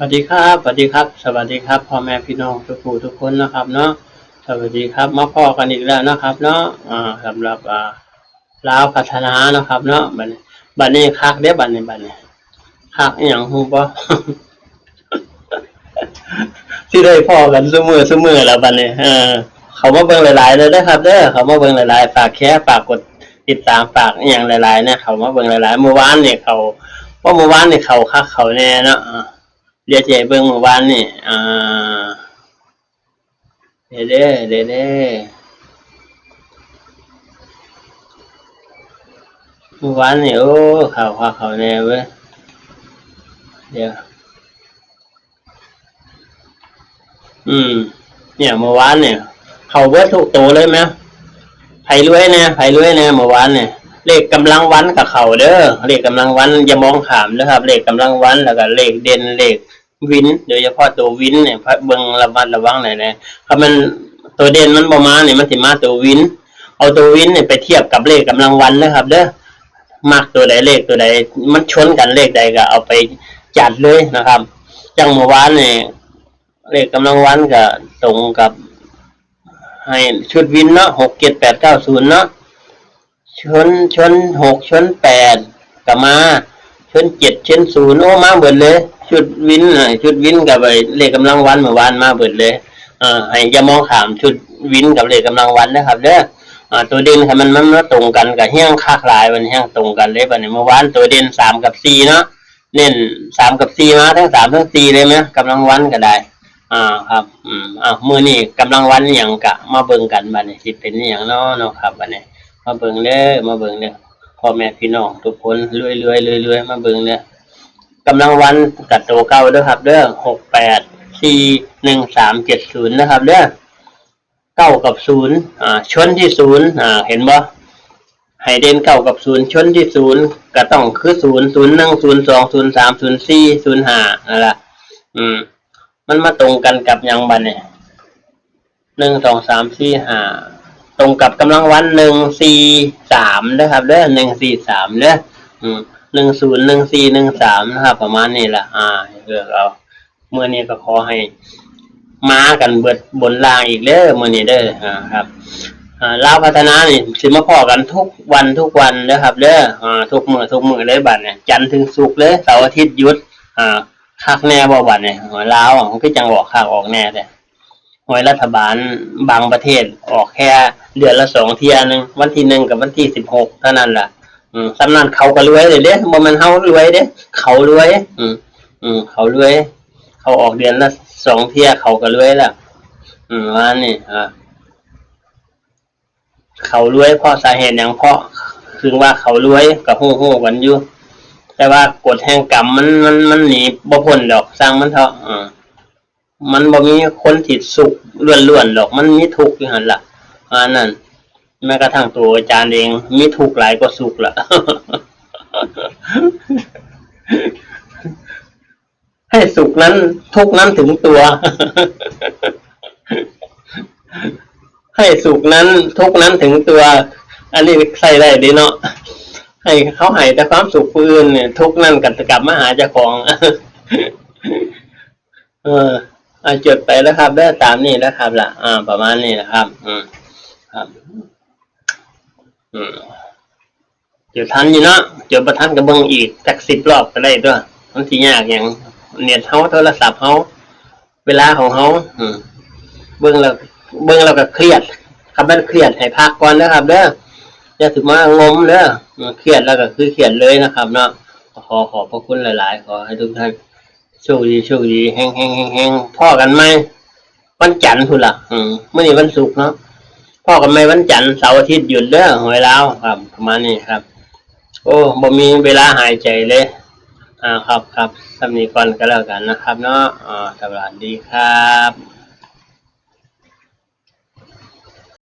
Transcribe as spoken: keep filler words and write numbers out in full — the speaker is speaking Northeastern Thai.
สวัสดีครับ สวัสดีครับ สวัสดีครับ พ่อแม่พี่น้องทุกผู้ทุกคนนะครับเนาะ สวัสดีครับ มาพ้อกันอีกแล้วนะครับเนาะ อ่า สำหรับ อ่า ลาวพัฒนานะครับเนาะ บัดนี้ บัดนี้คักเด้ บัดนี้ บัดนี้ คักอีหยังฮู้บ่ สิได้พ้อกันซุมื้อซุมื้อแล้วบัดนี้ เออ เข้ามาเบิ่งหลายๆ เด้อนะครับเด้อ เข้ามาเบิ่งหลายๆ ฝากแชร์ ฝากกดติดตาม ฝากอีหยังหลายๆ เนี่ย เข้ามาเบิ่งหลายๆ มื้อวานนี่เข้า เพราะมื้อวานนี่เข้าคักเข้าแน่เนาะ อ่า เดี๋ยวจะให้เบิ่งมื้อวานนี่ อ่า เด้อเด้อ เด้อเด้อ มื้อวานนี่ โอ้ เข้าคักเข้าแน่เว้ย เดี๋ยว อืม เนี่ย มื้อวานนี่ เข้าเบิดทุกตัวเลยแหม ไผรวยแน่ ไผรวยแน่ มื้อวานนี่ เลขกำลังวันก็เข้าเด้อ เลขกำลังวันอย่ามองข้ามเด้อครับ เลขกำลังวัน แล้วก็เลขเด่น เลข วิน โดยเฉพาะตัววินเนี่ย เบิ่งระมัดระวังหน่อยนะ คันมันตัวเด่นมันบ่มาเนี่ย มันสิมาตัววิน เอาตัววินเนี่ยไปเทียบกับเลขกำลังวันนะครับเด้อ มักตัวใดเลขตัวใด มันชนกันเลขใดก็เอาไปจัดเลยนะครับ อย่างเมื่อวานเนี่ย เลขกำลังวันก็ตรงกับ ให้ชุดวินเนาะ หกเจ็ดแปดเก้าศูนย์ เนาะ ชน ชน หก ชน แปด ก็มา ชน เจ็ด ชน ศูนย์ โอ้ มาเบิดเลย ชุดวินน่ะ ชุดวินกับไอ้เลขกำลังวันเมื่อวานมาเบิดเลย เอ่อ ให้อย่ามองข้ามชุดวินกับเลขกำลังวันนะครับเด้อ อ่า ตัวเด่นคันมัน มันมาตรงกันก็แฮ่งคักหลาย มันแฮ่งตรงกันเลย บัดนี้เมื่อวานตัวเด่นสามกับสี่เนาะ เน้นสามกับสี่มาทั้งสามทั้งสี่เลยไหม กำลังวันก็ได้ อ่า ครับ อืม อ่ะ มื้อนี้กำลังวันหยังกะ มาเบิ่งกันบัดนี้ สิเป็นอิหยังน้อเนาะครับ บัดนี้ มาเบิ่งเด้อ มาเบิ่งเด้อ พ่อแม่พี่น้องทุกคน รวยๆ รวยๆ มาเบิ่งเด้อ กำลังวันกับตัวเก่าเด้อครับเด้อ หกแปด สี่ หนึ่ง สาม เจ็ด ศูนย์ นะครับเด้อ เก้ากับศูนย์ อ่า ชนที่ศูนย์ อ่า เห็นบ่ ให้เด่นเก้ากับศูนย์ ชนที่ศูนย์ ก็ต้องคือศูนย์ ศูนย์หนึ่ง ศูนย์สอง ศูนย์สาม ศูนย์สี่ ศูนย์ห้า นั่นล่ะ อืม มันมาตรงกันกับหยังบัดนี้ หนึ่ง สอง สาม สี่ ห้า ตรงกับกำลังวัน หนึ่ง สี่ สาม เด้อครับเด้อ หนึ่ง สี่ สาม เด้อ อืม หนึ่ง ศูนย์ หนึ่ง สี่ หนึ่ง สาม นะครับ ประมาณนี้ล่ะ อ่า เลือกเอา มื้อนี้ก็ขอให้มากันเบิดบนล่างอีกเด้อ มื้อนี้เด้อ อ่า ครับ อ่า ลาวพัฒนานี่สิมาพ้อกันทุกวันทุกวันเด้อครับเด้อ อ่า ทุกมื้อทุกมื้อเลยบัดนี้ จันทร์ถึงศุกร์เลย เสาร์อาทิตย์หยุด อ่า คักแน่บ่บัดนี้ หวยลาวอะ มันคือจังออกคักออกแน่แท้ หวยรัฐบาลบางประเทศออกแค่เดือนละสองเทื่อหนึ่ง วันที่หนึ่งกับวันที่สิบหกเท่านั้นล่ะ อืม ส่ำนั้นเขาก็รวยเลยเด้ บ่แม่นเฮารวยเด้ เขารวย อืม อืม เขารวย เขาออกเดือนละสองเทื่อ เขาก็รวยแล้ว อืม ว่านี่ อ่า เขารวยเพราะสาเหตุหยัง เพราะถึงว่าเขารวยก็ฮู้ๆ กันอยู่ แต่ว่ากฎแห่งกรรมมัน มัน มันหนีบ่พ้นดอก ซ่างมันเถาะ อ่า มันบ่มีคนที่สุขล้วนๆ ดอก มันมีทุกข์อยู่หั่นล่ะ อันนั้น แม้กระทั่งตัวอาจารย์เอง มีทุกข์หลายกว่าสุขล่ะ ให้สุขนั้น ทุกข์นั้นถึงตัว ให้สุขนั้น ทุกข์นั้นถึงตัว อันนี้ใช้ได้เด้เนาะ ให้เขาให้แต่ความสุขผู้อื่นเนี่ย ทุกข์นั้นก็กลับมาหาเจ้าของ เออ อ่ะ จดไปแล้วครับ ได้ตามนี้แล้วครับล่ะ อ่า ประมาณนี้นะครับ อืม ครับ อืม จดทันอยู่เนาะ จดบ่ทันก็เบิ่งอีกจักสิบรอบก็ได้ตั๊ว มันสิยากหยัง เน็ตเฮา โทรศัพท์เฮา เวลาของเฮา อืม เบิ่งแล้ว เบิ่งแล้วก็เครียด คันแม่นเครียดให้พักก่อนเด้อครับเด้อ อย่าสิมางมเด้อ อืม เครียดแล้วก็คือเครียดเลยนะครับเนาะ ขอขอบพระคุณหลายๆ ขอให้ทุกท่าน โชคดี โชคดี เฮงๆ เฮงๆ พ้อกันใหม่วันจันทร์พุ้นล่ะ อืม มื้อนี้วันศุกร์เนาะ พ้อกันใหม่วันจันทร์ เสาร์อาทิตย์หยุดเด้อ หวยลาวครับ ประมาณนี้ครับ โอ้ บ่มีเวลาหายใจเลย อ่า ครับ ครับ ส่ำนี้ก่อนก็แล้วกันนะครับเนาะ อ่า สวัสดีครับ